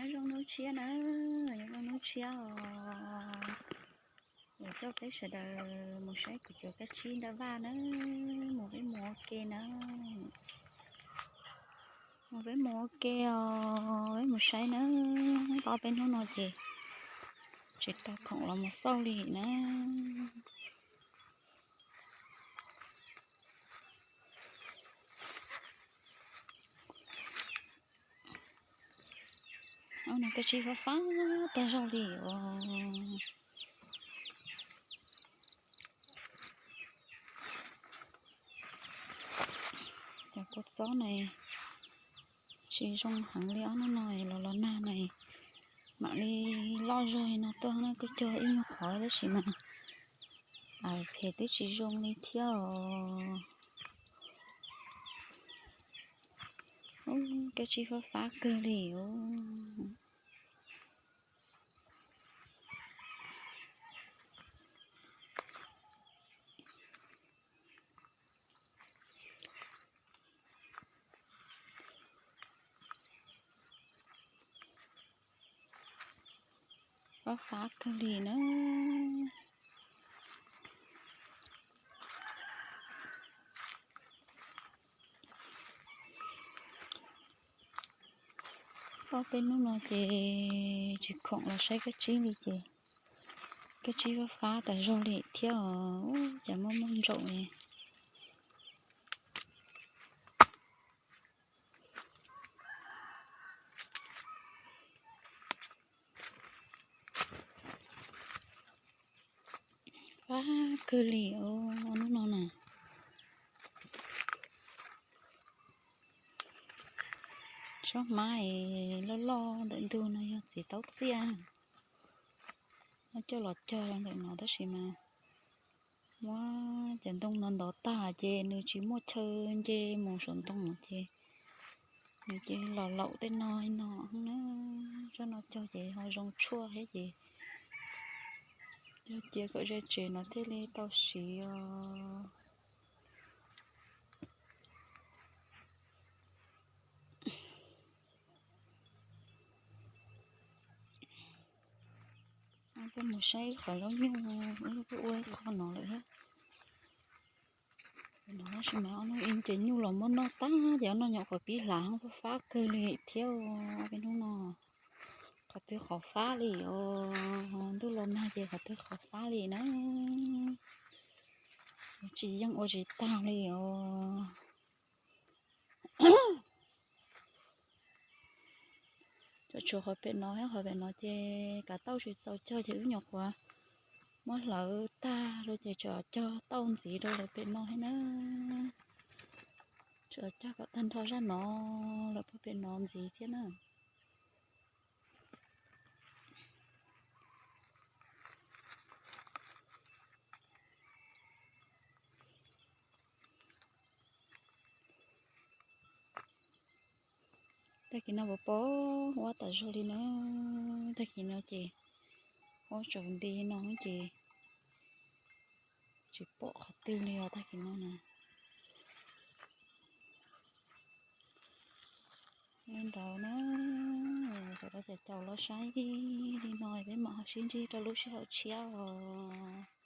Nyob zoo hnub tshiab na, nyob zoo hnub tshiab os. Yuav coj peb sawv daws mus saib kuv cov kab tsib nram vaj na, mus peb mus ua ke na. Mus peb mus ua ke os, peb mus saib na. Ob peb hnub no ces tsis tau khoom los mus xauj li na. Ob no kab tsib fab fab tag zog li os. Cov kua txob na tsis zoo heev li, ob hnub no los los nag na mam li loj zog li no tuaj na, kuj cog ib nyuag qhov tab sis mas phem twb tsis zoo li thiab os. Kab tsib fab fab kawg li os. Fab fab kawg li na. Ob peb hnub no ces tsis khoom los saib kab tsib li ces kab tsib fab fab tas zog li thiab os, cas muaj muaj ntsaum li. Fab kawg li os hnub no na. Tsob hmab es loj loj ntawm ntug no yog txiv taub txiaj. Muab coj los cog rau ntawm no tab sis mas muab cov ntoo no ntov tag ces nws tsis muaj chaw nce mus saum ntoo ces nws cia li los laum tej no no na. Tsob no cog ces ho zoo tshuaj thiab ces yog cia kom ze tsev no thiaj li tau siv os. Peb mus saib ib qhov zaub nyuj, ib lub ua ib qho no lawm thiab. No tab sis mas ob hnub ib ces nyuj los muab noj tag ces ob no nyuam qhuav pib hlav fab fab kawg li thiab. Peb hnub no qhov twg qhov fab li os, ntuj los nag ces qhov twg qhov fab li na. Tsis yeej ua tsis tag li os. Tsuas tshuav qhov pem no thiab, qhov pem no ces kav tauj tsis txaus cog ces wb nyuam qhuav muab hlawv tag rau ces tseem cog tauj ntxiv rau lawv pem no thiab na. Tseem cog kom tag nrho zaj no lawm puag pem no ntxiv thiab na. Tag kis no pos pos huab tas zog li na. Tag kis no ces huab tsaus nti no ces tsis pom qhov twg li os tag kis no na. Li ntawd na, sawv daws caum los saib li no peb mam ho sib ntsib rau lub sij hawm tshiab os.